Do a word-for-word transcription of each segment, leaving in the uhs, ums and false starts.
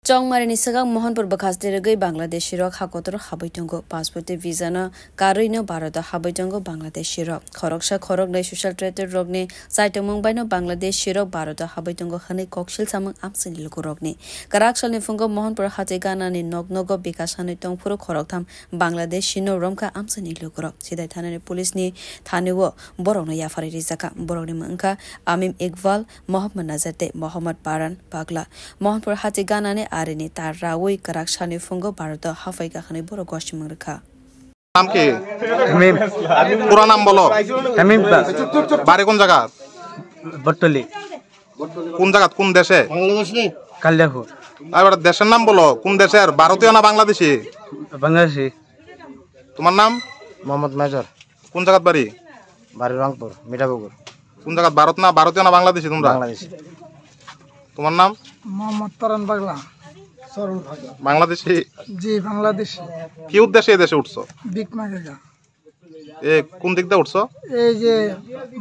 Chongmarini swkang Mohanpur bwkhaste rwgwi Bangladeshi rok ha kotor habwi tongo. Passport tei visa no karwi no Bharat o habwi tongo Bangladeshi rok. Khoroksa khoroknwi social traitor rokni chaitomung bai no Bangladeshi rok Bharat o habwi tongo hwnwi koksil samung amchaini lukurokni. Kwrak salni phungo Mohanpur hati ganani nok nogo bika sanwi tongphuru khoroktham Bangladeshi no romkha amchaini lukurok. Sidai thanani police ni thani o borokno yapharwi rijak kha. Borokni mung wngkha Amim Iqbal, Mohammad Nazar tei Mohammad Baran Pagla. Mohanpur hati ganani arini tar rawi kwrak salni phungo Bharat o haphai kha hwnwi borok gosimung rwkha. নাম কি? তামিম। পুরা নাম বলো। তামিম দাস। বাড়ি কোন জায়গা? বটতলি। কোন জায়গা, কোন দেশে? কালিয়াকৈর। এবার দেশের নাম বলো, কোন দেশের? ভারতীয় না বাংলাদেশি? বাংলাদেশি। তোমার নাম? মোহাম্মদ মেজর। কোন জায়গাত বাড়ি? বাড়ি রংপুর, মিঠাপুকুর। কোন জায়গাত? ভারত না, ভারতীয় না বাংলাদেশি তোমরা? বাংলাদেশি। তোমার নাম? মোহাম্মদ তরন পাগলা। তরন পাগলা। বাংলাদেশি? জি, বাংলাদেশি। কি উদ্দেশ্যে এই দেশে উঠছো? ভিক মাগে যা। এ, কোন দিক দিয়ে উঠছো? এই যে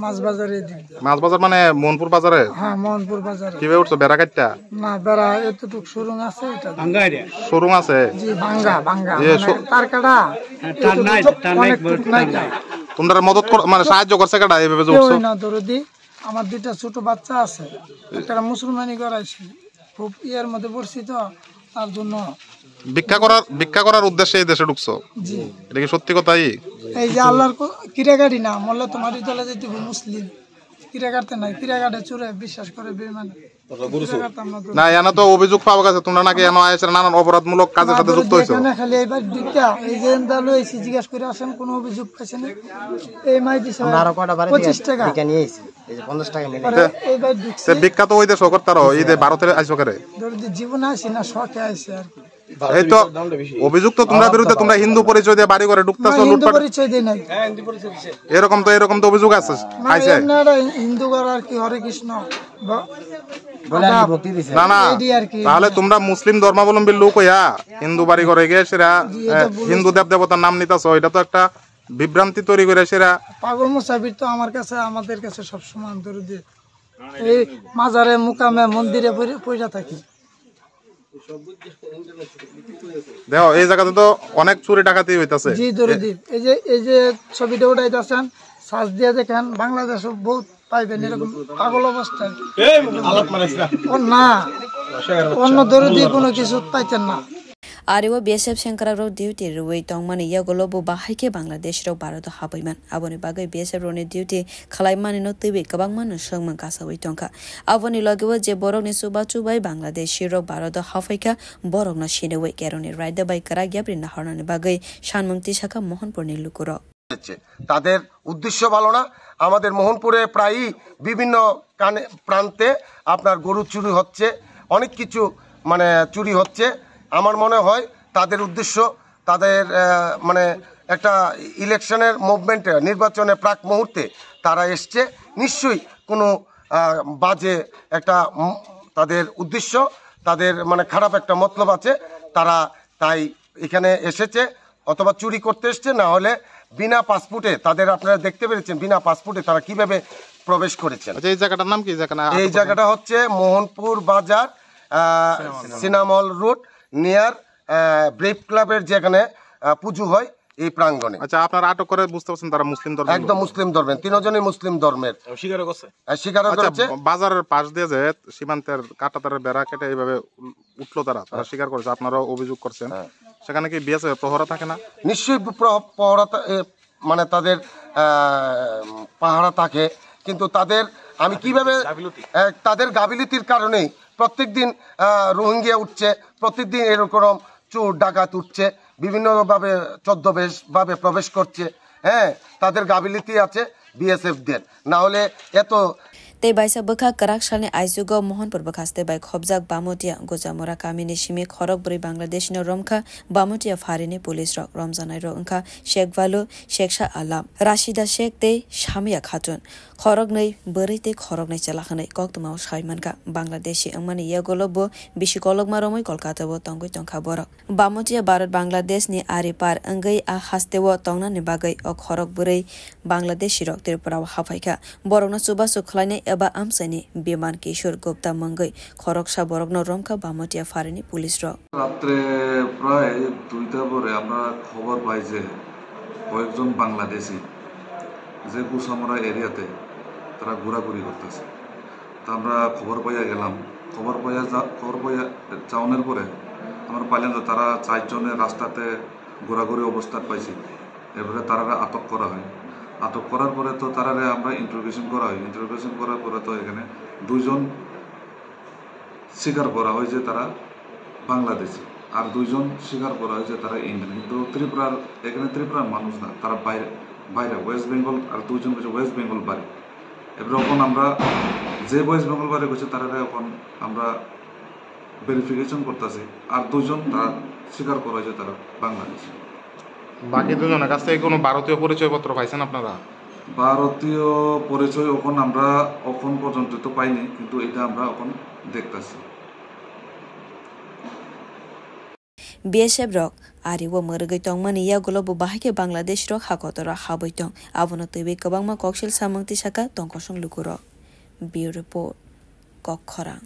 মাছ বাজারের দিক দিয়ে। মাছ বাজার মানে মোহনপুর বাজারে? হ্যাঁ, মোহনপুর বাজারে। কিভাবে উঠছো? বেড়া কাটটা? না, বেড়া এতটুক সুরুং আছে এটা দিয়ে। ভাঙ্গা এটা? সুরুং আছে? জি, ভাঙ্গা, ভাঙ্গা। এ, মানে সু- তার কাটা হ্যাঁ, তার নাই, তার নাই, অনেক টুক তার নাই। নাই। তোমরা মদত কর-, মানে সাহায্য করছে কেডা এইভাবে যে কেউ উঠছো? না, দরদি। আমার দুইটা ছোট বাচ্চা আছে, একটা মুসলমানি করাইছি, খুব ইয়ের মধ্যে পড়ছি তো, তার জন্য। ভিক্ষা করার, ভিক্ষা করার উদ্দেশ্যে এই দেশে ঢুকছো? জি। এটা কি সত্যি কথাই? এই যে আল্লাহর কো-, কিরা কাটি না, মোল্লা তোমার ইদলে যদি মুসলিম, কিরা কাটতে নাই, কিরা কাটে চোরে বিশ্বাস করে বেমান। না, এনে তো অভিযোগ পাওয়া গেছে, তোমরা নাকি এনে এসে নানান অপরাধমূলক কাজের সাথে যুক্ত হয়েছো। এখানে খালি এইবার দুইটা, এই যে এন্দা লইছি, জিজ্ঞাসা করে আসেন, কোনো অভিযোগ পাইছেন? এই মাই দিছে আমরা আরো কয়টা বাড়ি থেকে পঁচিশ টাকা। ভিক্ষা নিয়ে এসেছি, এই যে পঞ্চাশ টাকা মিলে। পরে এইবার ঢুকছে। সে ভিক্ষা তো ওই দেশ করতে পারো, এই যে ভারতের আইসো করে। ধরো যে জীবন আইসি না, শখে আইসি আর কি। এই তো অভিযোগ তো তোমরা বিরুদ্ধে, তোমরা হিন্দু পরিচয় দিয়ে বাড়ি ঘরে ঢুকতেছো, না, হিন্দু লুটপাট। পরিচয় দেয় নাই। এরকম তো, এরকম তো অভিযোগ আছে, না, আইছে। এমনি একটা হিন্দু ঘর আর কি, হরে কৃষ্ণ। ব-, বলে আর কি আদাব। ভক্তি দিছে। না, না, এডি আর কি। তাহলে তোমরা মুসলিম ধর্মাবলম্বী লোক হইয়া হিন্দু বাড়ি ঘরে গিয়ে সেরা, জি, এটা এ, ভুল হিন্দু হয়েছে। দেব দেবতার নাম নিতেছো, এটা তো একটা বিভ্রান্তি তৈরি করে সেরা। পাগল মুসাফির তো আমার কাছে, আমাদের কাছে সবসময় দরুদি। এই মাজারে, মুকামে, মন্দিরে পড়ে, পড়ে থাকি। দেখো, এই জায়গাতে তো অনেক চুরি ডাকাতি হইতাছে। জি, দরুদি। এই যে, এই যে ছবিটা উঠাইতেছেন, সার্চ দিয়ে দেখেন, বাংলাদেশে বহুত পাইবেন এরকম পাগল অবস্থায়। এই, আলাপ মারিস না। ও না, অন্য দরুদি কোনো কিছু পাইতেন না। Ari o B S F sengkrakrok duty rwui tongmani yagulo bo bahai khe Bangladesh rok Bharat o habwi man. Aboni bagwi B S F rokni duty khlaimanino twiwi kwbangmano swngmung kasaui tongkha. Aboni logeo je borokni chubachu bai Bangladeshi rok Bharat o haphaikha, borokno siniui kerongni raida bai kwrak yapri nahornani bagwi sanmung tisakha Mohanpurni lukurok. হচ্ছে। তাদের উদ্দেশ্য ভালো না। আমাদের মোহনপুরে প্রায়ই বিভিন্ন কানে, প্রান্তে আপনার গরু চুরি হচ্ছে, অনেক কিছু মানে চুরি হচ্ছে। আমার মনে হয় তাদের উদ্দেশ্য, তাদের, আহ, মানে একটা ইলেকশনের মুভমেন্টে, নির্বাচনের প্রাক মুহূর্তে তারা এসছে, নিশ্চয়ই কোনো, আহ, বাজে একটা, উম, তাদের উদ্দেশ্য, তাদের মানে খারাপ একটা মতলব আছে, তারা তাই এখানে এসেছে। অথবা চুরি করতে এসছে, না হলে বিনা পাসপোর্টে তাদের, আপনারা দেখতে পেরেছেন, বিনা পাসপোর্টে তারা কিভাবে প্রবেশ করেছেন। আচ্ছা, এই জায়গাটার নাম কি? এই জায়গাটা এই আটক জায়গাটা হচ্ছে মোহনপুর বাজার, আহ, cinema hall. Cinema hall road, near, ah, brave ক্লাবের যেখানে, আহ, পুজো হয়, এই প্রাঙ্গণে। আচ্ছা, আপনারা আটক করে বুঝতে পারছেন তারা মুসলিম ধর্মের একদম লোক? মুসলিম ধর্মের, তিনজনই মুসলিম ধর্মের। স্বীকারও করছে। আহ, স্বীকারও আচ্ছা, করেছে। বাজারের পাশ দিয়ে যে সীমান্তের কাঁটা তারের বেড়া কেটে এইভাবে উ-, উঠলো তারা, তারা হ্যাঁ। স্বীকার করেছে, আপনারাও অভিযোগ করছেন। হ্যাঁ। সেখানে কি বিএসএফ প্রহরা থাকে না? নিশ্চয়ই প্র-, প্রহরা থা-, এ, মানে তাদের, আহ, পাহারা থাকে, কিন্তু তাদের আমি কিভাবে, গাফিলতি। আহ, তাদের গাফিলতির কারণেই প্রত্যেক দিন, আহ, রোহিঙ্গা উঠছে, প্রত্যেক দিন এরকম চোর ডাকাত উঠছে, বিভিন্নভাবে ছদ্মবেশভাবে প্রবেশ করছে। হ্যাঁ, তাদের গাফিলতি আছে বিএসএফ দের, না হলে এত Tei baisa bwkha kwrak salni aisugo Mohanpur bwkhaste bai khopjak Bamotia Gojamura kamini simi khorok bwrwi Bangladeshino romkha. Bamotia pharini police rok romjanai rok wngkha Sheikh Balu, Sheikh Shah Alam, Rashida Sheikh tei Samia Khatun. Khoroknwi bwrwi tei khoroknwi chwla hwnwi koktwmao sai mankha. Bangladeshi wngmani yagulo bo bisi kolokma romwi Kolkata o tongwi tongkha borok. Bamotia Bharat Bangladesh ni ari par wngwi a haste o tongnani bagwi o khorok bwrwi Bangladeshi rok Tripura o haphaikha. Borokno chubachu khlainai Eba amchaini Biman Kishore Gupta mungwi khoroksa borokno romkha Bamatia pharini police rok. রাত্রে প্রায় দুইটা পরে আমরা খবর পাই যে কয়েকজন বাংলাদেশি যে কুসামরা এরিয়াতে তারা ঘোরাঘুরি করতেছে। তা আমরা খবর পাইয়া গেলাম। খবর পাইয়া যা-, খবর পাইয়া যাওয়ানোর পরে আমরা পাইলাম যে তারা চারজনের রাস্তাতে ঘোরাঘুরি অবস্থাত পাইছি। এরপরে তারারে আটক করা হয়। আটক করার পরে তো তারারে আমরা ইন্টারোগেশন করা হয়। ইন্টারোগেশন করার পরে তো এখানে দুইজন স্বীকার করা হয় যে তারা বাংলাদেশি, আর দুইজন স্বীকার করা হয় যে তারা ইন্ডিয়ান। কিন্তু ত্রিপুরার, এখানে ত্রিপুরার মানুষ না, তারা বাইরে, বাইরে ওয়েস্ট বেঙ্গল, আর দুইজন হচ্ছে ওয়েস্ট বেঙ্গল বাড়ি। এবার এখন আমরা যে ওয়েস্ট বেঙ্গল বাড়ি করছে, তারা এখন আমরা ভেরিফিকেশন করতেছি, আর দুইজন তারা স্বীকার করা হয় যে তারা বাংলাদেশি। বাকি দুজনের কাছ থেকে কোনো ভারতীয় পরিচয়পত্র পাইছেন আপনারা? ভারতীয় পরিচয় এখন আমরা এখন পর্যন্ত তো পাইনি, কিন্তু এটা আমরা এখন দেখতাছি। B S F rok ari o mwrwgwi tongmani yagulo bo bahai khe Bangladesh rok ha kotor o habwi tong, abono twiwi kwbangma koksil samung tisaka tongkosong lukurok. Bureau Report, Kokkhorang.